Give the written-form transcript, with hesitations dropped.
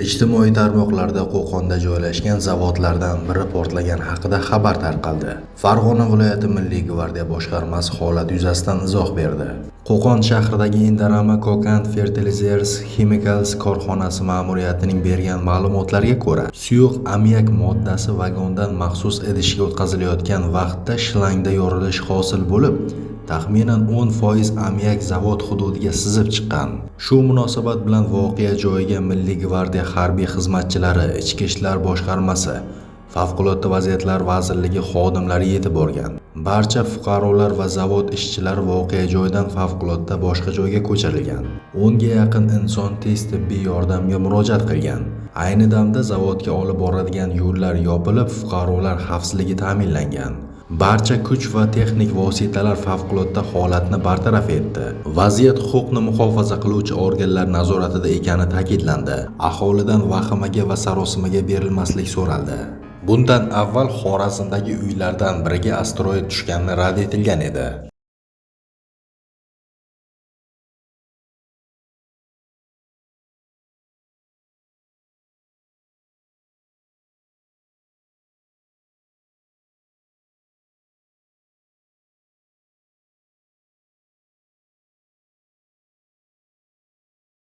Ijtimoiy tarmoqlarda Qo'qonda joylashgan zavodlardan biri portlagani haqida xabar tarqaldi. Farg'ona viloyati Milliy gvardiya boshqarmasi holat yuzasidan izoh berdi. Qo'qon shahridagi Indorama Kokand Fertilizers Chemicals korxonasi ma'muriyatining bergan ma'lumotlariga ko'ra, suyuq ammiak moddasi vagondan maxsus idishga o'tkazilayotgan vaqtda shlangda yorilish hosil bo'lib, taxminan 10% ammiak zavod hududiga sizib chiqqan. Shu munosabat bilan voqea joyiga Milliy gvardiya harbiy xizmatchilari, Ichki ishlar boshqarmasi, Favqulodda vaziyatlar vazirligi xodimlari yetib borgan. Barcha fuqarolar va zavod ishchilari voqea joyidan favqulodda boshqa joyga ko'chirilgan. 10 ga yaqin inson tez tibbiy yordamga murojaat qilgan. Ayni damda zavodga olib boradigan yo'llar yopilib, fuqarolar xavfsizligi ta'minlangan. Barcha kuch va texnik vositalar favqulodda holatni bartaraf etdi. Vaziyat huquqni muhofaza qiluvchi organlar nazoratida ekani ta'kidlandi. Aholidan vahimaga va sarosimaga berilmaslik so'raldi. Bundan avval Xorazmdagi uylardan biriga asteroid tushgani rad etilgan edi.